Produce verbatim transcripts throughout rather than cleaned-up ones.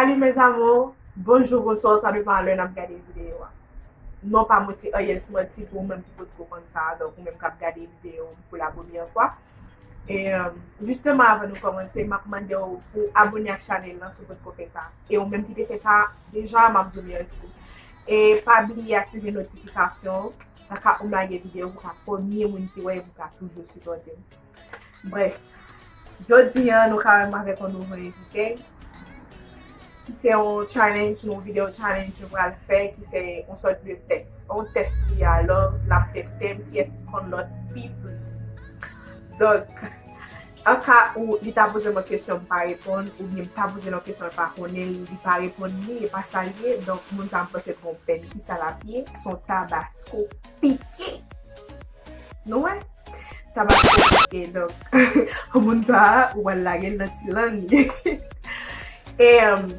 Salut mes amours, bonjou, bonswa, sa depann lè n ap gade videyo a. Non pa mwen se Ariel Smarty pou ou menm ki potko konn sa, donk ou menm k ap gade videyo pou la premyè fwa. E, euh, jisteman avan nou kòmanse, m ap mande w pou abone ak chanèl lan si w potko fè sa. E ou menm ki te fè sa deja, m ap di w mèsi. E pa bliye aktive notifikasyon, nan ka ou m lage videyo, pou w ka premye moun ki wè e pou w ka toujou sipòte m. Brèf, jodi a nou ka wè m avèk yon nouvo envite, ki se yon challenge, yon videyo challenge nou pral fè, ki se yon sòt de tès. Yon tès li ye, alò l ap teste m kiyès ki konn lòt pi plis. Donk, an ka ou li ta poze m yon kesyon m pa reponn, oubyen m ta poze l yon kesyon l pa konnen, li pa reponn li, e pa sa l ye, donk moun sa a m panse l gon pèn. Kisa l ap ye? Se yon tabasko pike. Nou wè? Tabasko pike, donk, moun sa a, ou pral lage l nan ti lang li. E, um,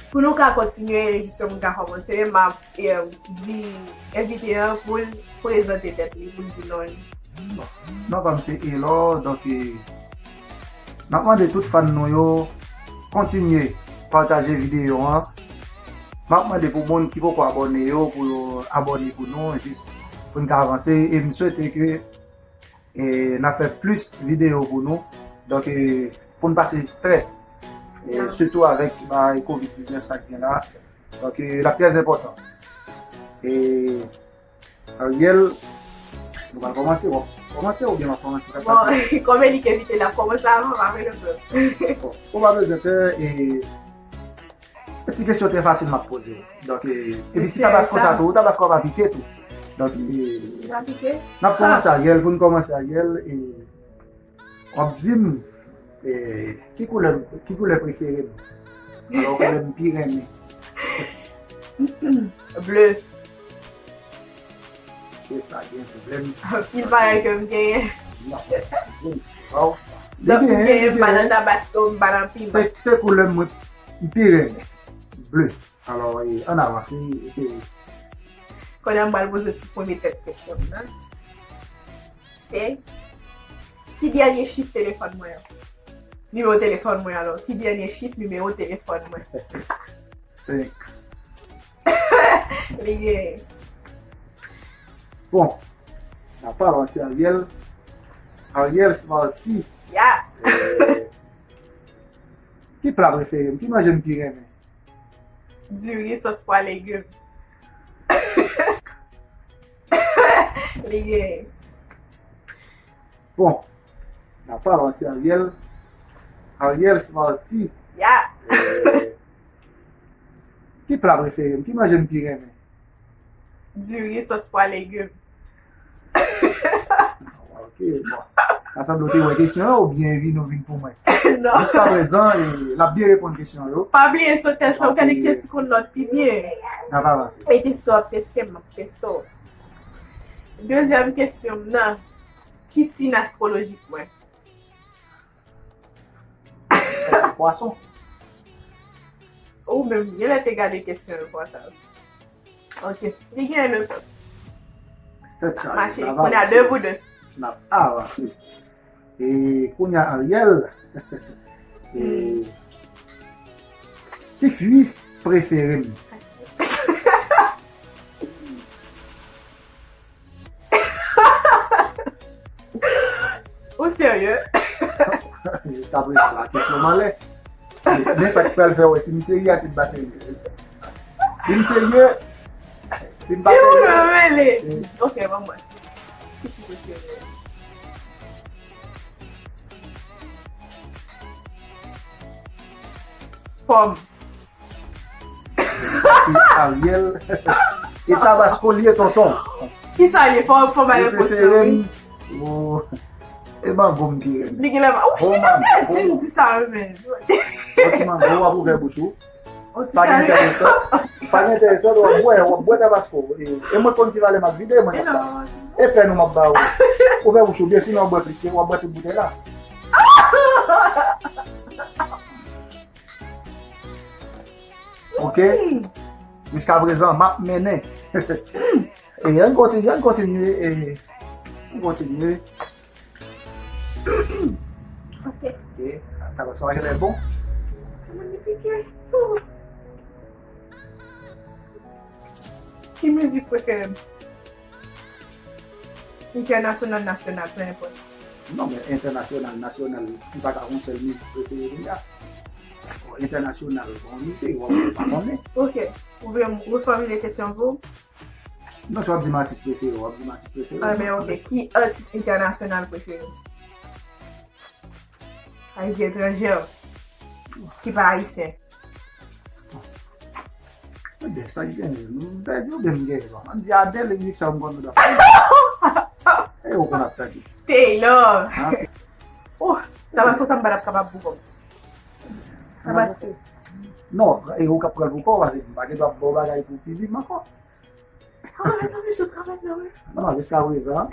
pou nou ka kontinye, jis pou nou ka kòmanse, m ap, e, um, di envite an pou l prezante tèt li, pou l di non li. Bon, non pa m se Elor, donk, e, n ap mande tout fan nou yo kontinye pataje videyo an. M ap mande pou moun ki poko abòne yo, pou yo abòne pou nou, jis pou n ka avanse. E m swete ke e, n ap fè plis videyo pou nou. Donk, e, pou n pase strès. E, sitou avèk bagay kovid diznèf sa k gen la. Donk, e, l ap trè enpòtan. E, Ariel, nou pral kòmanse, w ap kòmanse oubyen m ap kòmanse, sa k pase? Bon, kòm e li k envite, l ap kòmanse avan, pa vre, non? Bon, ou pa bezwen pè, e, Ti kesyon trè fasil m ap poze w. Donk, e, epi ti tabasko sa tou, tabasko a pa pike tou. Donk, e, n ap kòmanse Ariel, pou n kòmanse Ariel, e, w ap di m, e, ki koulè, ki koulè prefere m? Alò, koulè m pi renmen. Ble. E pa gen pwoblèm. Anpil bagay ke m genyen. Non, di m, waw. Donk, m genyen, m pa nan tabasko, m pa nan piman. Se, se koulè mwen m pi renmen. Ble. Alò, e, ann avanse. E, kounye a, m pral poze ti premye tèt kesyon m nan. Se, ki dènye chif telefòn mwen an? Nimewo telefòn mwen, alò. Ki dènye chif nimewo telefòn mwen? Senk. Li gen. Bon, n ap avanse Ariel. Ariel Smarty. Ya. Eh, ki pla prefere m? Ki manje m pi renmen? Diri, sòs pwa, legim. Li gen. Bon, n ap avanse Ariel. Ariel Smarty. Ya. Eh, ki pla prefere m? Ki manje m pi renmen? Diri, sòs pwa, legim. Ok, bon. Sa sanble w te wè kesyon yo, ou byen vin, ou vin pou mwen. Non. Jiska prezan, e, l ap byen reponn kesyon yo. Pa bliye, se tès la, ou konekte si konn lòt pi byen. N ap avanse. E tès la ap teste m, m ap teste w. Dezyèm kesyon m nan, ki siy astwolojik mwen? Pwason. Ou menm, gen lè te gade kesyon yo konsa. Ok. Li gen le. Tèt chaje. Mache. Kounye a de pou de. N ap avanse. E kounye a Ariel. E ki fwi prefere m? Ou serye? Jiska prezan la kesyon m anlè. Men sa k pral fè wè si m serye a si m pa serye. Si m serye, si m pa serye. Si ou rele. Ok, ban mwen. Pòm. Si Ariel. E tabasko li ye tonton. Kisa li ye? Fò, fò bay repons yo, wi. E mango m pi renmen. Li gen lè. Ou te di m di sa, men. Yon ti mango, w ap ouvè bouch ou. Pa gen enteresan. Pa gen enteresan, w ap bwè, w ap bwè tabasko. E, e mwen konn ki valè m ap vide, mwen ap ba. E pèn ou m ap ba ou. Ouvè bouch ou, byen, sinon w ap bwè plis, w ap bwè tout boutèy la. Ok? Jiska prezan, m ap mennen. E ann kontinye, ann kontinye, e, ann kontinye. Ok. Ok, tabasko a genlè bon. Timoun li pike. Ki mizik prefere m? Entènasyonal, nasyonal, peu importe. Non, men entènasyonal, nasyonal, m pa ka gon sèl mizik prefere m gen. Entènasyonal, bon, m te, w pa konnen. Ok. Ou vle m refòmile kesyon pou ou? Non, si w ap di m atis prefere, w ap di m atis prefere. Ah, men ok. Ki atis entènasyonal prefere w? Sa vle di etranjè. Ki pa ayisyen. Ebyen, sa k genyen? M pèdi oubyen m genyen? Bon, ann di Adele, e mizik sa yo m konn nou dap. E ou konn ap tande. Taylor. Ah, Oh, Tabasco sa m pa t ap kapab pou kò m. Tabasco. Non, e ou k ap pran l pou kò w, paske m pa gen dwa ba w bagay pou pini m ankò. Ah, mezanmi, jiska mentnan, wi. Non, jiska prezan.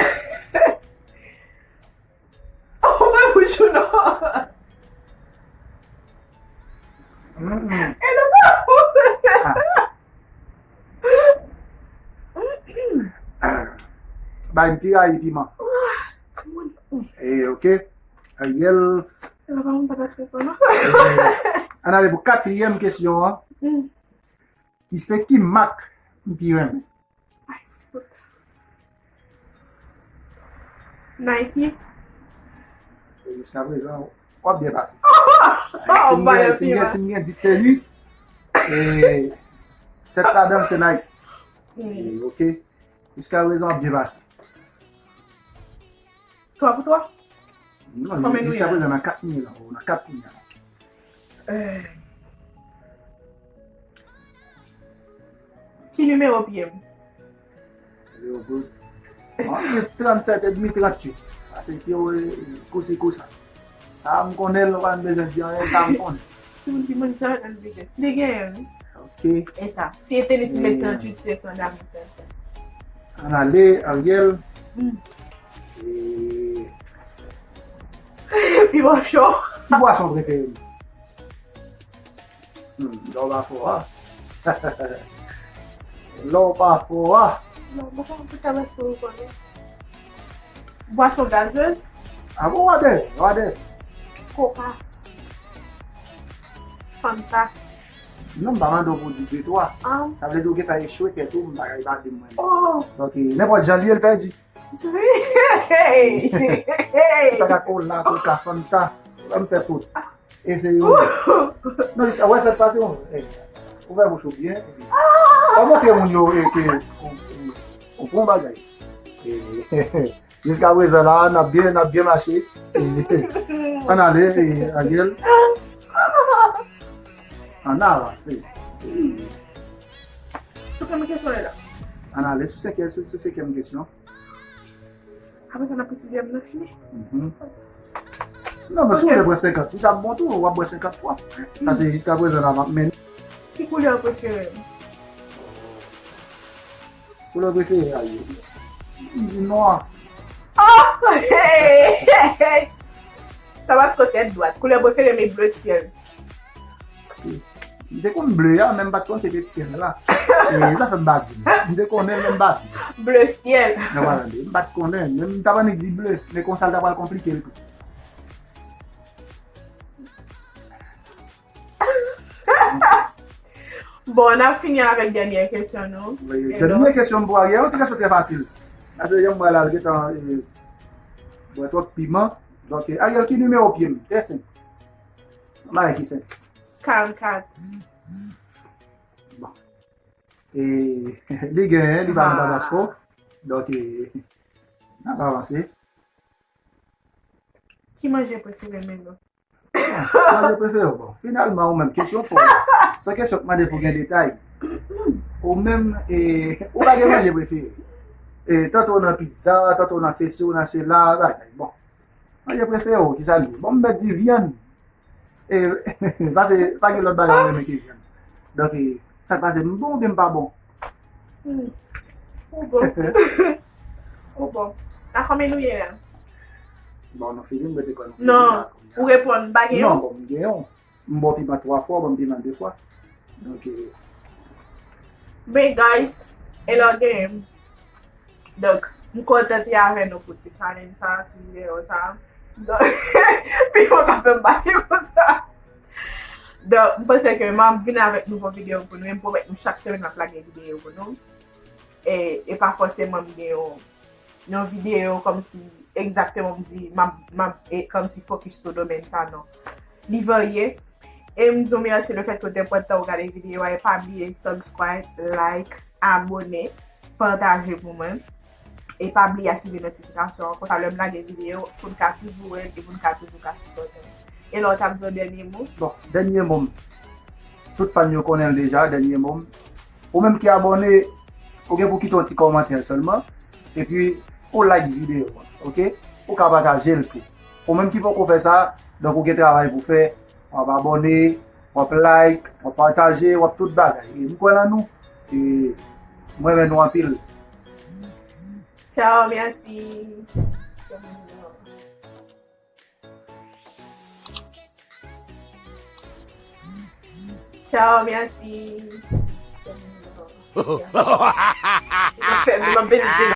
Ou fè bouch ou non. Mm, mm. E nou pa pou. Ah. Bay m pi rayi piman. Timoun. E, ok. Ariel. E papa, m pa ta sou pran non. Ann ale pou katriyèm kesyon an. Mm. Ki se ki mak m pi renmen? Ay, fout. Nike. E jiska prezan, w ap byen pase. Oh, Si m gen, si m gen, si m gen dis tenis, e, sèt ladan l se Nike. Mm. E, ok. Jiska prezan, w ap byen pase. Twa pou twa? Non, Konbyen nou jiska ye la? Prezan, nan kat nou ye la. Ou nan kat kounye a. Eh. Ki nimewo pye m? Nimewo pou. Mwen, se trannsèt edmi, tranntuit. Sa se pye w, e, kousi kousa. Sa m konnen l, ou pa bezwen di anyen, sa m konnen. Timoun ki mank sa nan li gen. Li genyen, wi. Ok. E sa. Si e tenis, li met Eh. tranntuit, si e sanda, li met tranntuit. Ann ale, Ariel. Mm. E, Pi bon cho. ki bwason prefere m? Hmm, lè w pa fò a. Lè w pa fò a. Non, mwen pa pou Tabasco, ou konnen. Bwason gazez? A bon, wade, wade. Coca. Fanta. Non, m pa mande w pou di de twa. Ah. Sa vle di w gentan echwe tèt ou, m pa ka evade mwen. Oh. Donk, e, nenpòt jan li ye, l pèdi. Hey! Hey! Coca-Cola, Coca, Fanta. Ban m fè tout. Eseye w. Non, sa wè sèt fwa se yon. Eh, ou fè bouch ou byen. Ou montre moun yo, eh, ke ou, ou, ou bon bagay. Eh, jiska prezan la, n ap byen, n ap byen mache. Eh, ann ale, eh, Ariel. Ann avanse. Sou kèm kesyon la. Ann ale sou senkyèm, sou, sou senkyèm kesyon. Apre sa, n ap pou sizyèm nan fini. Mhm. Non, men si w vle pran senkant, li t ap bon tou, w ap bwè senkant fwa. Paske jiska prezan la, m ap mennen. Ki koulè w prefere m? Koulè prefere a ye. M di nwa. Oh! Hey! Hey! Tabasco tèt dwat. Koulè prefere m e ble syèl. M te konn ble a, men m pa t konn se te syèl la. E sa fè m pa di. M te konnen, men m pa di. Ble syèl. Nan pa tande. M pa t konnen, men m t ap annik di ble. Men konsa, l ta pral konplike l tou. Bon, n ap fini avèk dènyè kesyon nou. Dènyè kesyon m pou Ariel, yon ti kesyon trè fasil. Paske yon mwen la, l gentan, eh, bwè twòp piman. Donk, eh, Ariel, ki nimewo pye m? Trè senp. Mwen ki senp. Karannkat. Bon. E li genyen, li pa nan Tabasco. Donk, eh, n ap avanse. Ki manje prefere m, Melo? Manje prefere w, bon. Finalman, ou menm, kesyon fò. Se kesyon k mande pou gen detay. Ou menm, e, ou pa gen manje prefere. E, tanto w nan pizza, tanto w nan sesi, w nan sela, bagay. Bon. Manje prefere w, ki sa l ye? Bon, m mèt di vyann. E, paske pa gen lòt bagay ou renmen ke vyann. Donk, e, sa k pase, m bon oubyen m pa bon? Hmm. Ou bon. Ou bon. A konbyen nou ye la? Bon, nou fini, m mete kò nou Non, ou reponn, m pa gen Non, yon. Bon, m gen yon. M bon piman twa fwa, bon piman de fwa. Donk, e, Men guys, e lè w genyen m. Donk, m kontan te avè nou pou ti challenge sa, ti videyo sa. Donk, piman ka fè m pale konsa. Donk, m panse ke m ap vin avèk nouvo videyo pou nou, e m pwomèt nou chak semèn m ap lage videyo pou nou. e, e pa fòseman m gen yon, yon videyo kòmsi egzakteman m di m ap, m ap, e, kòmsi fokis sou domèn sa, non. Li varye. E m di w mèsi lefètke w te pran tan w gade videyo a, e pa bliye subscribe, like, abòne, pataje pou mwen. E pa bliye aktive notifikasyon an, konsa lè m lage videyo, pou n ka toujou wè l e pou n ka toujou ka sipòte m. E la w t ap di yon dènye mo? Bon, dènye mo m, tout fan yo konnen l deja, dènye mo m, ou menm ki abòne, ou gen pou kite yon ti kòmantè sèlman, epi ou like videyo an, oke? Ou ka pataje l tou. Ou menm ki poko fè sa, donk ou gen travay pou fè, w ap abòne, w ap like, w ap pataje, w ap tout bagay. E m kwè nan nou, e m renmen nou anpil. Tchao, mèsi. Tchao, mèsi. Fè m, m ap benedisyon.